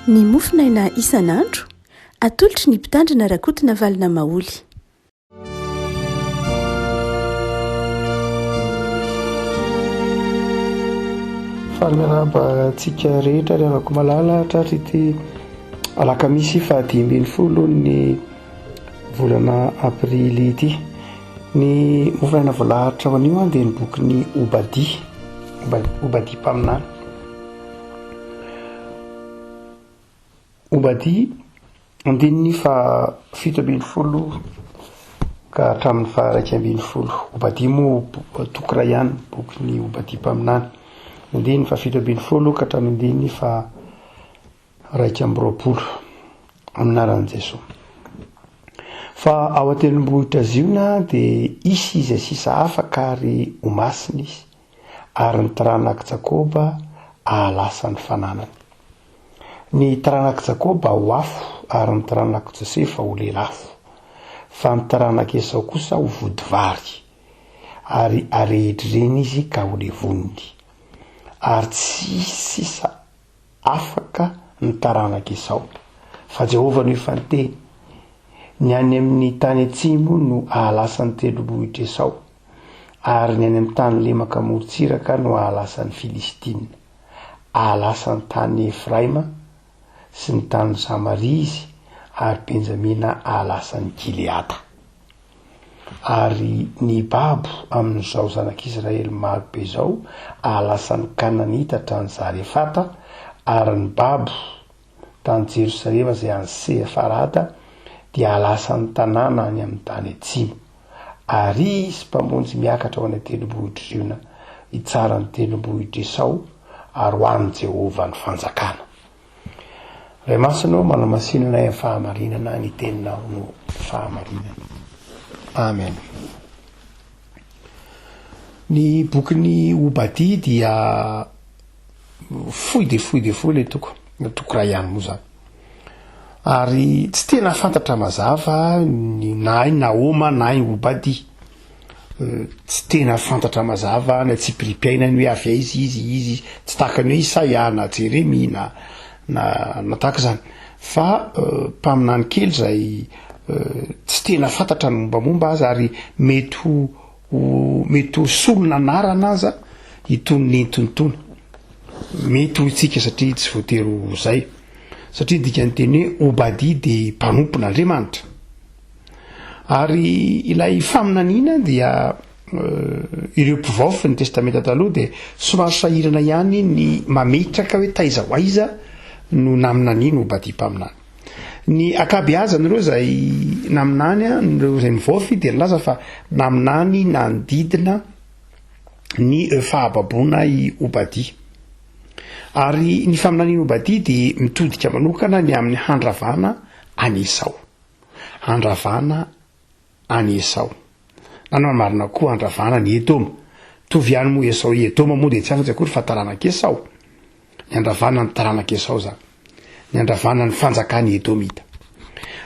Ny mofonaina isan'andro, atolotry ny Mpitandrina Rakotonavalona Maholy. Faly miarahaba antsika rehetra ry havako malala tratry ity alakamisy faha 15 ny volana aprily ity. Ny mofonaina voalahatra ho anio dia ny bokin'ny Obadia, Obadia mpaminany. Obadia, andininy faha 17 ka hatramin'ny faha 11. Obadia moa toko iray ihany, bokin'ny Obadia mpaminany. Andininy faha 17 ka hatramin'ny andininy faha 21. Amin'ny anaran'i Jesoa. Fa ao an-tendrombohitra Ziona dia hisy izay sisa afaka ary ho masina izy, ary ny taranak'i Jakoba hahalasa ny fananany. Ny taranak'i Jakoba ho afo ary ny taranak'i Josefa ho lelafo, fa ny taranak'i Esao kosa ho vodivary, ary harehitr'ireny izy ka ho levoniny. Ary tsy hisy sisa afaka ny taranak'i Esao. Fa Jehovah no efa niteny, Ny any amin'ny tany atsimo no hahalasa ny tendrombohitr'i Esao, ary ny any amin'ny tany lemaka amorontsiraka no hahalasa ny Filistina. Hahalasa ny tany Efraima sy ny tanin'i Samaria izy, ary Benjamina hahalasa an'i Gileada. Ary ny babo amin'izao zanak'Israely maro be izao hahalasa ny Kananita hatrany Zarefata, ary ny babo tany Jerosalema izay any Sefarada dia hahalasa ny tanàna any amin'ny tany atsimo. Ary hisy mpamonjy miakatra ho any an-tendrombohitr'i Ziona hitsara ny tendrombohitr'i Esao, ary ho an'i Jehovah ny fanjakana. Ray Masina ô, manamasina anay amin'ny fahamarinana, ny teninao no fahamarinana. Amen. Ny bokin'i Obadia dia fohy dia fohy dia fohy ilay toko, na toko iray ihany moa izany. Ary tsy tena fantatra mazava ny na i Nahoma na i Obadia. Tsy tena fantatra mazava ny antsipiriam-piainany hoe avy aiza izy, izy tsy tahaka ny hoe Isaia na Jeremia na na na tahaka izany. Fa mpaminany kely izay tsy tena fantatra ny mombamomba aza ary mety ho ho mety ho solon'anarana aza itony nentiny itony. Mety ho isika satria tsy voatery ho izay. Satria ny dikan'ny teny hoe Obadia dia mpanompon'Andriamanitra. Ary ilay faminaniana dia ireo mpivaofy ny Testamenta Taloha dia somary sahirana ihany ny mametraka hoe taiza ho aiza no naminaniana Obadia mpaminany. Ny ankabeazan'ireo izay naminany, ireo izay nivaofy dia nilaza fa naminany nanodidina ny fahababoana i Obadia. Ary ny faminanian'i Obadia dia mitodika manokana ny amin'ny handravana an'i Esao. Handravana an'i Esao. Na ny marina koa handravana an'i Edoma. Mitovy ihany moa Esao, i Edoma moa dia tsy afa-tsy akory fa taranak'i Esao. Ny handravana ny taranak'i Esao izany. Ny handravana ny fanjakan'i Edomita.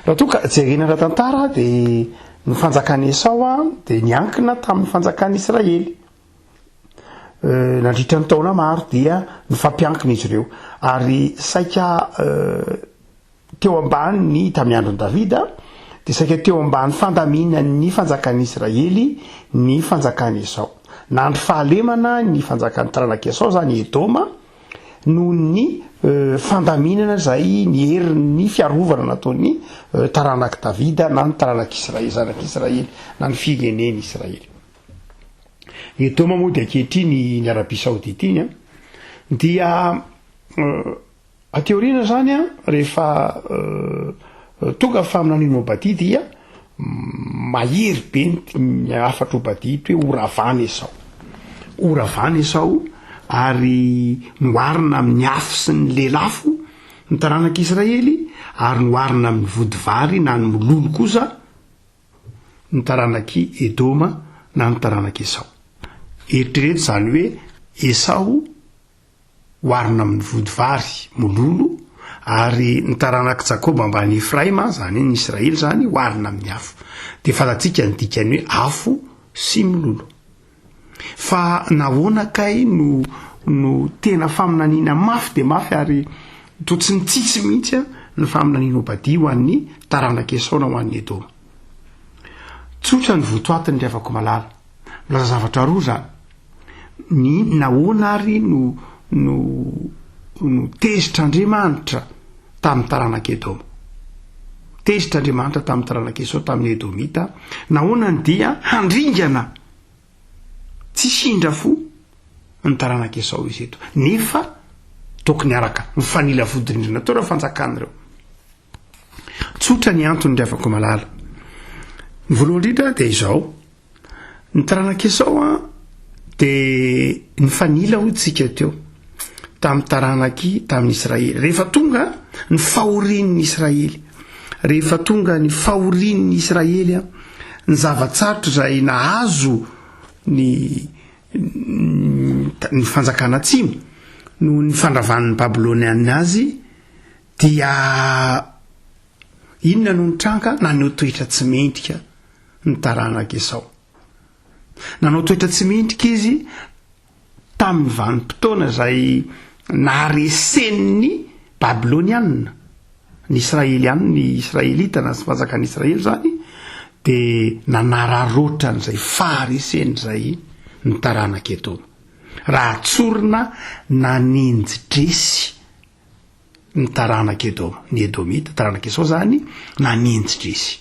Raha toa ka jerena ara-tantara dia ny fanjakan'i Esao dia niankina tamin'ny fanjakan'i Israely. Nandritra ny taona maro dia nifampiankina izy ireo ary saika Teo ambany ny, tamin'ny andron'i Davida, dia saika teo ambany fandaminan'ny fanjakan'i Israely ny fanjakan'i Esao. Nandry fahalemana ny fanjakan'ny taranak'i Esao, izany Edoma, noho ny fandaminana izay ny herin'ny fiarovana nataon'ny taranak'i Davida na ny taranak'i Israely, zanak'i Israely, na ny firenen'i Israely. Edoma moa dia ankehitriny ny Arabia Saodita iny, dia Aty aoriana izany an, rehefa tonga ny faminanian'i Obadia dia mahery be ny hafatr'i Obadia ito hoe horavana Esao. Horavana Esao ary noharina amin'ny afo sy ny lelafo ny taranak'Israely ary noharina amin'ny vodivary na ny mololo kosa ny taranak'i Edoma na ny taranak'i Esao. Eritrereto izany hoe Esao oharina amin'ny vody vary mololo, ary ny taranak'i Jakoba ambany Efraima, izany hoe ny Israely izany, oharina amin'ny afo. Dia fantatsika ny dikan'ny hoe afo sy mololo. Fa nahoana kay no no tena faminaniana mafy dia mafy ary Toa tsy nitsitsy mihitsy ny faminanian'i Obadia ho an'ny taranak'i Esao na ho an'i Edoma. Tsotra ny votoatiny ry havako malala. Milaza zavatra roa izany. Ny nahoana ary no no no tezitra Andriamanitra tamin'ny taranak'i Edoma. Tezitra Andriamanitra tamin'ny taranak'i Esao tamin'ny Edomita. Nahoana ny dia handringana Tsisy indra fo ny taranak'i Esao izy eto. Nefa tokony araka mifanila vodirindrina teo ireo fanjakana ireo. Tsotra ny antony ry havako malala. Ny voalohany indrindra dia izao. Ny taranak'i Esao an dia nifanila hoy tsika teo tamin'ny taranaky tamin'ny Israely. Rehefa tonga ny fahorian'ny Israely, rehefa tonga ny fahorian'ny Israely an, ny zava-tsarotra izay nahazo ny ny fanjakana atsimo noho ny fandravan'ny Babylonianina azy dia inona no nitranga? Naneho toetra tsy mendrika ny taranak'i Esao. Nanao toetra tsy mendrika izy tamin'ny vanim-potoana izay naharesen'ny Babylonianina ny Israeliana, ny Israelita na ny fanjakan'i Israely izany, dia nanararaotra an'izay fahareseny izay ny taranak'i Edoma. Raha tsorina, nanenji-dresy ny taranak'i Edoma, ny Edomita, taranak'i Esao izany, nanenji-dresy.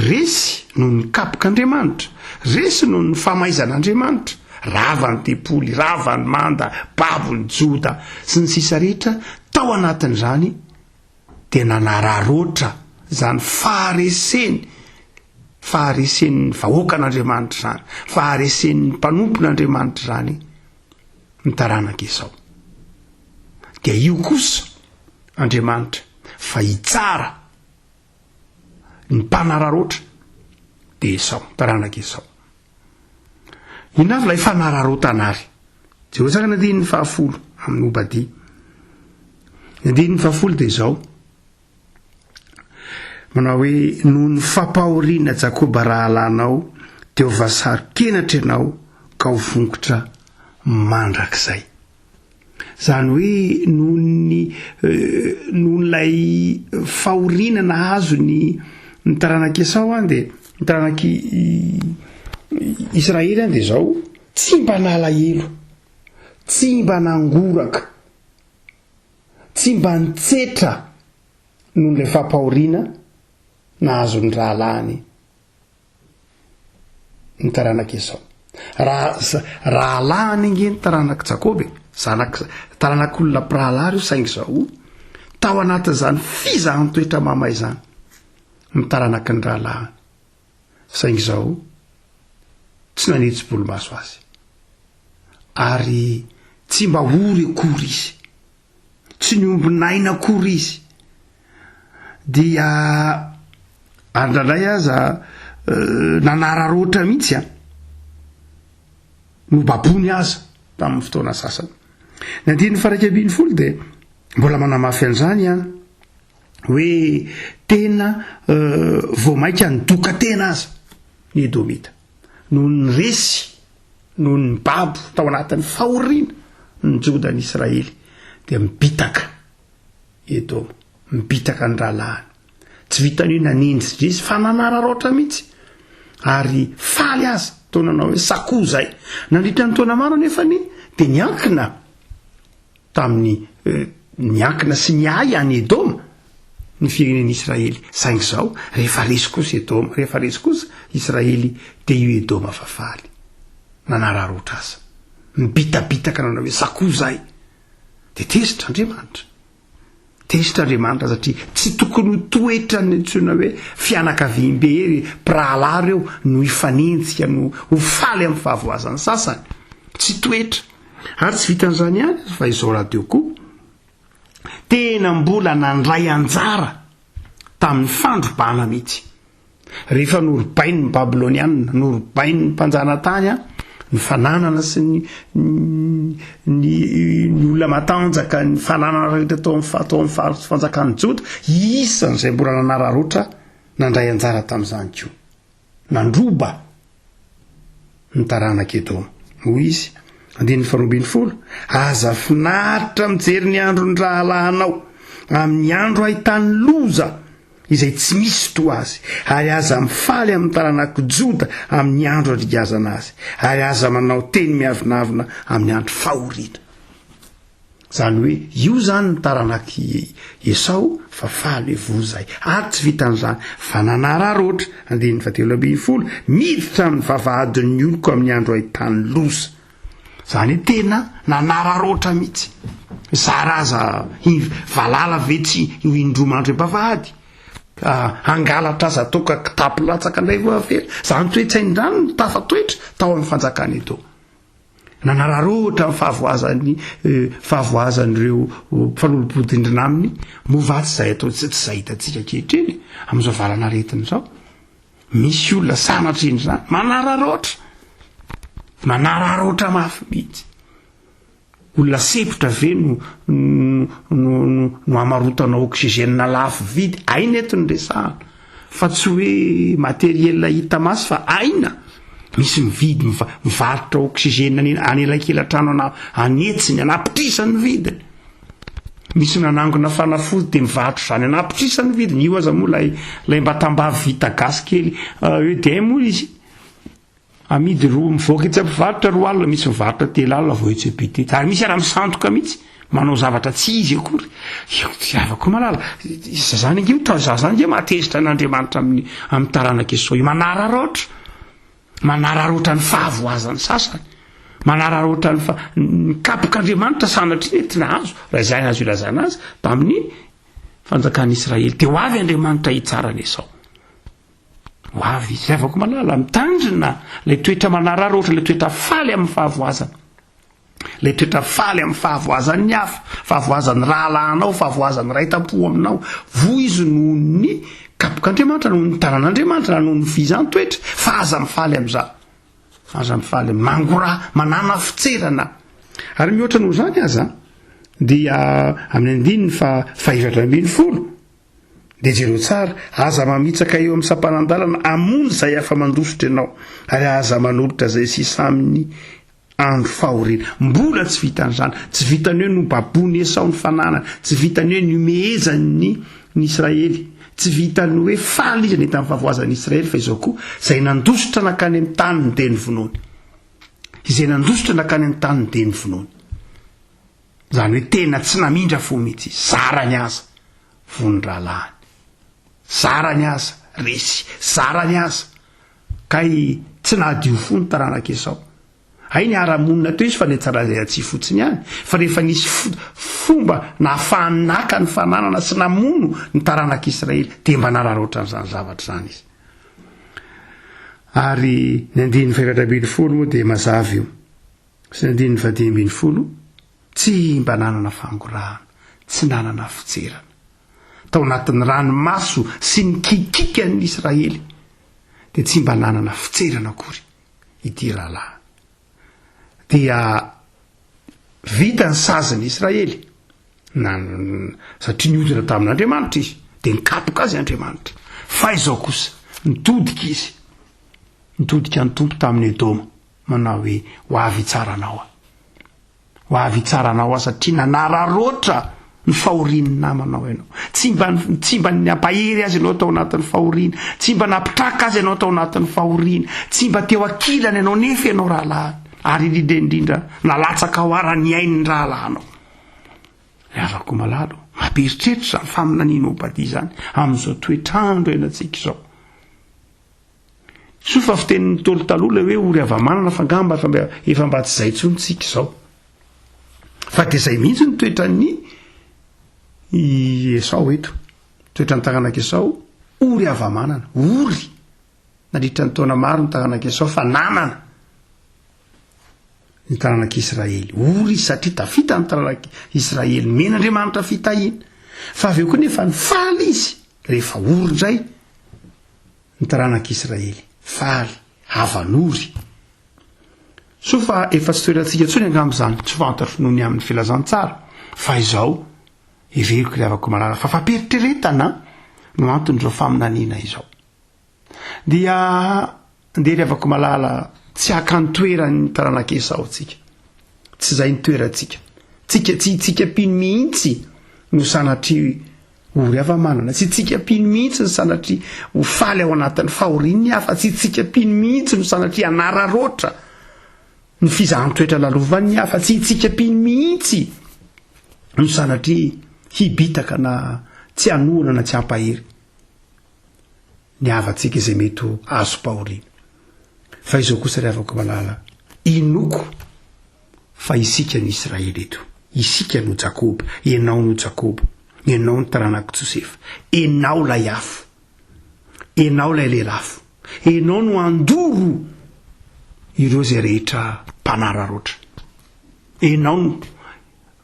Resy noho ny kapok'Andriamanitra, resy noho ny famaizan'Andriamanitra, rava ny tempoly, rava ny manda, babo ny Joda, sy ny sisa rehetra, tao anatin'izany dia nanararaotra izany fahareseny, faharesen'ny vahoakan'Andriamanitra izany, faharesen'ny mpanompon'Andriamanitra izany ny taranak'i Esao. Dia io kosa Andriamanitra fa hitsara ny mpanararaotra dia Esao, taranak'i Esao. Inona avy ilay fanararaotana ary? Jereo tsara ny andininy fahafolo amin'ny Obadia. Ny andininy fahafolo dia izao. Manao hoe noho ny fampahoriana Jakoba rahalahinao dia ho vasaro-kenatra ianao ka ho vongotra mandrakizay. Izany hoe noho ny noho ilay fahoriana nahazo ny ny taranak'i Esao an dia ny taranak'i Israely an dia izao tsy mba nalahelo, tsy mba nangoraka, tsy mba nitsetra noho ilay fampahoriana nahazo ny rahalahiny. ny taranak'i Esao. Raha rahalahiny ange ny taranak'i Jakoba e, zanak' taranak'olona mpirahalahy ireo saingy izao tao anatin'izany fizahan-toetra mamay izany ny taranaky ny rahalahiny. Saingy izao tsy nanetsi-bolomaso azy. Ary tsy mba ory akory izy. Tsy niombon'aina akory izy. Dia ary indraindray aza nanararaotra mihitsy an. Nobaboiny aza tamin'ny fotoana sasany. Ny andininy faha 11 dia mbola manamafy an'izany ihany hoe tena vao mainka nidoka tena aza ny Edomita noho ny resy Noho ny babo tao anatin'ny fahoriana ny Joda ny Israely dia mibitaka Edoma, mibitaka ny rahalahiny. Tsy vitan'ny hoe nanendrindrisy fa nanararaotra mihitsy ary faly aza toa nanao hoe sakoa izay. Nandritra ny taona maro anefa ny dia niankina tamin'ny niankina sy niahy an'i Edoma ny firenen'i Israely. Saingy izao, rehefa resy kosa Edoma, rehefa resy kosa Israely, dia io Edoma fa faly. Nanararaotra aza. Nibitabitaka nanao hoe, Za koa izay. Dia tezitra Andriamanitra. Tezitra Andriamanitra satria tsy tokony ho toetran'ny antsoina hoe fianakaviambe ry mpirahalahy ireo no hifanenjika, no ho faly amin'ny fahavoazan'ny sasany. Tsy toetra. Ary tsy vitan'izany ihany fa izao rahateo koa, tena mbola nandray anjara tamin'ny fandrobana mihitsy. Rehefa norobain'ny Babylonianina, norobain'ny mpanjanatany ny fananana sy ny ny ny olona matanjaka, ny fananana rehetra tao amin'ny tao amin'ny faritry fanjakan'ny Joda, isan'izay mbola nanararaotra nandray anjara tamin'izany koa. Nandroba ny taranak'i Edoma. Hoy izy, andininy faharoa ambin'ny folo, Aza finaritra mijery ny andron'ny rahalahinao. amin'ny andro ahitany loza izay tsy misy toa azy, ary aza mifaly amin'ny taranak'i Joda amin'ny andro andrigiazana azy, ary aza manao teny miavonavona amin'ny andro fahoriana. Izany hoe io izany ny taranak'i Esao fa faly hoe voa izahay. Ary tsy vitan'izany fa nanararaotra, andininy fahatelo ambin'ny folo, miditra amin'ny vavahadin'ny oloko amin'ny andro ahitany loza. Izany hoe tena nanararaotra mihitsy. Zara aza valala ve tsy ho indroa mandry am-bavahady? Hangalatra aza toaka kitapo latsaka indray vao avela. Izany toe-tsaina izany no tafatoetra tao amin'ny fanjakan'i Edoma. Nanararaotra ny fahavoazan'ny fahavoazan'ireo mpifanolo-bodindrina aminy, moa va tsy izay atao tsy izay hitantsika ankehitriny amin'izao valan'aretina izao? Misy olona sanatria izany manararaotra, manararaotra mafy mihitsy. Olona sempotra ve no no no no hamarotana oxygène lafo vidy? Aina eto no resahana fa tsy hoe matériel hita maso fa aina. Misy mividy miva- mivarotra oxygène any any elakela-trano ana an'hetsiny, an'apitrisany ny vidiny. Misy nanangona fanafody dia mivarotra izany an'apitrisany ny vidiny. Io aza moa ilay ilay mba tambavy vita gasy kely EDM moa izy. Amidy roa, mivoaka etsy am-pivarotra 20, misy mivarotra 30 vao etsy am-pitety. Ary misy ara misandoka mihitsy, manao zavatra tsy izy akory. Io tsy havako malala. Zany ange io, za zany ange mahatezitra an'Andriamanitra amin'ny amin'ny taranak'i Esao io. Manararaotra. Manararaotra ny fahavoazan'ny sasany. Manararaotra ny fa ny kapok'Andriamanitra sanatria nety nahazo, raha izay azo ilazana azy, tamin'ny fanjakan'Israely. Dia ho avy Andriamanitra hitsara an'i Esao. Ho avy izy. Ry havako malala, mitandrina ilay toetra manararaotra, ilay toetra faly amin'ny fahavoazana. Ilay toetra faly amin'ny fahavoazan'ny hafa, fahavoazan'ny rahalahinao, fahavoazan'ny iray tam-po aminao. Voa izy noho ny kapok'Andriamanitra, noho ny tanan'Andriamanitra, na noho ny fihizan-toetra. Fa aza mifaly amin'izany. Aza mifaly amin'ny mangora, manana fitserana. Ary mihoatra noho izany aza, dia amin'ny andininy fa faha-14, Dia jereo tsara, aza mamitsaka eo amin'ny sampanan-dalana hamono izay afa-mandositra ianao, ary aza manolotra izay sisa amin'ny andro fahoriana. Mbola tsy vitan'izany, tsy vitan'ny hoe nobaboin'i Esao ny fananany, tsy vitan'ny hoe nihomehezany ny ny Israely, tsy vitan'ny hoe faly izy nahita ny fahavoazan'ny Israely, fa izao koa, izay nandositra nankany amin'ny taniny dia novonoiny. Izay nandositra nankany amin'ny taniny dia novonoiny. Izany hoe tena tsy namindra fo mihitsy izy, zarany aza vono rahalahiny, zarany aza resy, zarany aza kay tsy nahadio fo ny taranak'i Esao. Hay niara-monina teo izy fa nihatsaravelatsihy fotsiny ihany, fa rehefa nisy fomba nahafahany naka ny fananana sy namono ny taranak'Israely dia mba nararaotra an'izany zavatra izany izy. Ary ny andininy faha-14 moa dia mazava io. Sy ny andininy faha-15, Tsy mba nanana fangorahana, tsy nanana fijerana. Tao anatin'ny ranomaso sy ny kikikan'ny Israely, dia tsy mba nanana fijerana akory ity rahalahy. Dia vita ny sazin'ny Israely, na, satria niodina tamin'Andriamanitra izy, dia nikapoka azy Andriamanitra. Fa izao kosa, nitodika izy, nitodika ny Tompo tamin'i Edoma. Manao hoe, Ho avy hitsara anao aho. Ho avy hitsara anao aho satria nanararaotra ny fahorian'ny namanao ianao. Tsy mba, tsy mba nampahery azy ianao tao anatin'ny fahoriana. Tsy mba nampitraka azy ianao tao anatin'ny fahoriana. Tsy mba teo ankilany ianao nefa ianao rahalahiny. Ary indrindra indrindra, nalatsaka ho ara ny ain'ny rahalahinao. Ry havako malala, mampieritreritra izany faminanian'i Obadia izany amin'izao toetr'andro iainantsika izao. Soa fa fitenin'ny Ntaolo taloha ilay hoe ory hava-manana fa angamba efa mba efa mba tsy izay intsony tsika izao. Fa dia izay mihitsy ny toetran'ny i Esao eto. Toetran'ny taranak'i Esao, ory hava-manana, ory nandritra ny taona maro ny taranak'i Esao fa nanana ny taranak'i Israely. Ory izy satria tafita ny taranak'i Israely, nomen'Andriamanitra fitahiana. Fa avy eo koa nefa nifaly izy rehefa ory indray. Ny taranak'i Israely, faly, havanory. Soa fa efa tsy toerantsika intsony angamba izany, tsy fantatro noho ny amin'ny filazantsara, fa izao, heveriko ry havako malala fa fampiheritreretana no anton'izao faminaniana izao. Dia ndeha ry havako malala tsy haka ny toeran'ny taranak'i Esao tsika. Tsy izay ny toerantsika. Tsika tsy itsika mpino mihitsy. no sanatria ory hava-manana, tsy itsika mpino mihitsy no sanatria ho faly ao anatin'ny fahorian'ny hafa, tsy itsika mpino mihitsy no sanatria hanararaotra ny fizahan-toetra lalovan'ny hafa, tsy itsika mpino mihitsy no sanatria hibitaka na tsy hanohana na tsy hampahery ny havantsika izay mety ho azom-pahoriana. Fa izao kosa ry havako malala, inoako fa isika no Israely eto, isika no Jakoba, ianao no Jakoba, ianao no taranak'i Josefa, ianao ilay afo, ianao ilay lelafo, ianao no handoro ireo izay rehetra mpanararaotra, ianao no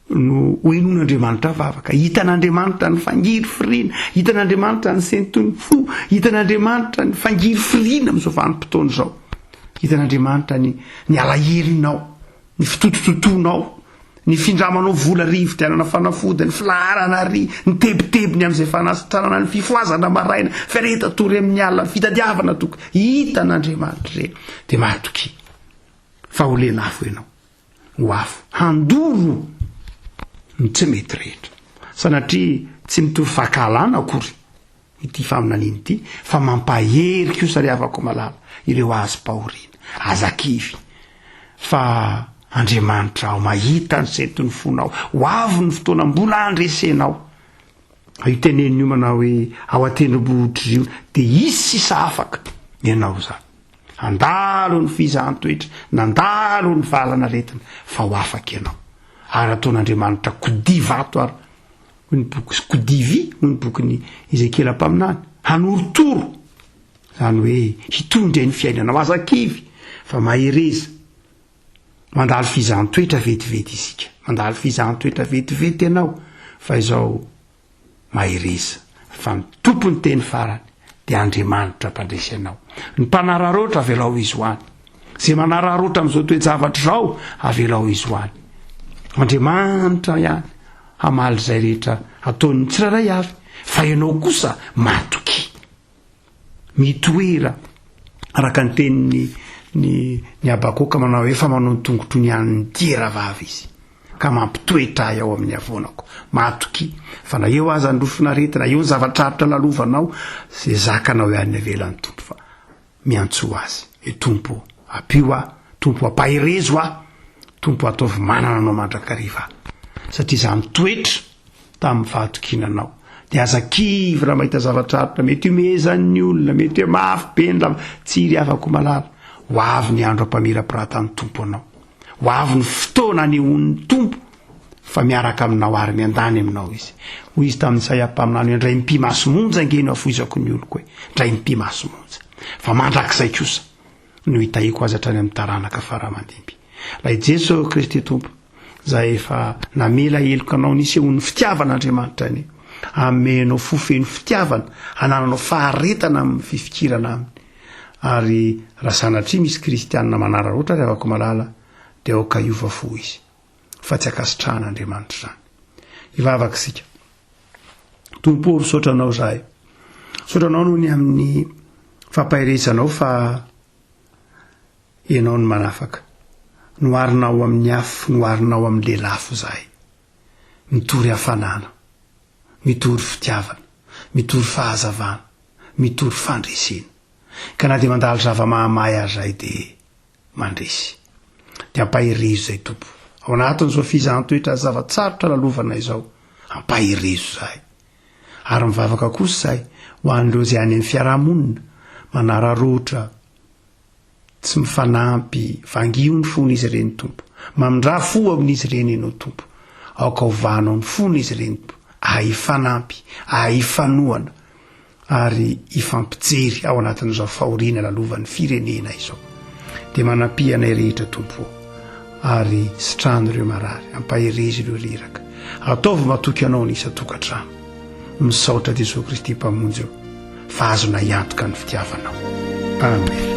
no ho henoin'Andriamanitra vavaka. Hitan'Andriamanitra ny fangirifiriana, hitan'Andriamanitra ny senton'ny fo, hitan'Andriamanitra ny fangirifiriana amin'izao vanim-potoana izao. Hitan'Andriamanitra ny ny alahelonao, ny fitotototonao, ny findramanao vola ry hividianana fanafody, ny filaharana ry, ny tebitebiny amin'izay fanasitranana, ny fifohazana maraina, fiaretan-tory amin'ny alina, ny fitadiavana toky. Hitan'Andriamanitra ireny. Dia matokia fa ho lelafo ianao. ho afo handoro ny tsy mety rehetra. Sanatria tsy mitory fankahalana akory ity faminaniana ity fa mampahery kosa ry havako malala ireo azom-pahoriana. Aza kivy fa Andriamanitra ao mahita ny senton'ny fonao. Ho avy ny fotoana mbola handresenao. Io tenenin'io manao hoe ao an-tendrombohitr'i Ziona dia hisy sisa afaka ianao izany. Handalo ny fizahan-toetra, nandalo ny valan'aretina, fa ho afaka ianao. Ary hataon'Andriamanitra kodia vato ary, hoy ny boky, kodia vy, hoy ny bokin'i Ezekiela mpaminany, hanorotoro, izany hoe hitondra ny fiainanao. Aza kivy, fa mahereza. Mandalo fizahan-toetra vetivety isika. Mandalo fizahan-toetra vetivety ianao, fa izao Mahereza, fa ny Tompo ny teny farany dia Andriamanitra mpandresy anao. Ny mpanararaotra avelao izy ho any. Izay manararaotra amin'izao toe-javatra izao, avelao izy ho any. Andriamanitra ihany hamaly izay rehetra ataon'ny tsirairay avy, fa ianao kosa matokia. Mitoera araka ny tenin'ny ny ny Habakoka manao hoe efa manao ny tongotro ny an'ny diera vavy izy ka mampitoetra ahy ao amin'ny havoanako. Matokia fa na eo aza ny rofin'aretina, eo ny zava-tsarotra lalovanao, izay zakanao ihany ny avelan'ny Tompo fa miantsoa Azy hoe Tompo ô, ampio aho, Tompo ampaherezo aho, Tompo ataovy manana Anao mandrakariva aho satria izaho mitoetra tamin'ny fahatokiana anao. Dia aza kivy raha mahita zava-tsarotra, mety hihomehezan'ny olona, mety hoe mafy be ny lava, tsy ry havako malala, ho avy ny andro hampamirapiratan'ny Tompo anao. Ho avy ny fotoana hanehoan'ny Tompo fa miaraka aminao ary miandany aminao Izy. Hoy Izy tamin'i Isaia mpaminany hoe, Indray mipi-maso monja ange no hafoizako ny oloko e, indray mipi-maso monja. Fa mandrakizay kosa no hitahiako azy hatrany amin'ny taranaka fara aman-dimby. Ilay Jeso Kristy Tompo, izay efa namela heloka anao nisehoan'ny fitiavan'Andriamanitra anie, hanome anao fo feno fitiavana, hanananao faharetana amin'ny fifikirana Aminy. Ary raha sanatria misy kristianina manararaotra ry havako malala, dia aoka hiova fo izy, fa tsy ankasitrahan'Andriamanitra izany. Hivavaka isika. Tompo ô, misaotra Anao izahay. Misaotra Anao noho ny amin'ny fampaherezanao fa Ianao no manafaka. Noharinao amin'ny afo, noharinao amin'ny lelafo izahay. Mitory hafanana, mitory fitiavana, mitory fahazavana, mitory fandresena. Ka na dia mandalo zava-mahamay aza izahay dia mandresy. Dia ampaherezo izay Tompo. Ao anatin'izao fizahan-toetra zava-tsarotra lalovana izao, ampaherezo izahay. Ary mivavaka kosa izahay ho an'ireo izay any amin'ny fiarahamonina, manararaotra, Tsy mifanampy, vangio ny fon'izy ireny Tompo. Mamindrà fo amin'izy ireny Ianao Tompo. Aoka hovanao ny fon'izy ireny Tompo, ahay hifanampy, ahay hifanohana, ary hifampijery ao anatin'izao fahoriana lalovan'ny firenena izao. Dia manampia anay rehetra Tompo ô, ary sitrano ireo marary, ampaherezo ireo reraka. Ataovy matoky Anao ny isan-tokantrano. Misaotra Jesoa Kristy Mpamonjy ô, fa azonay antoka ny fitiavanao. Amen.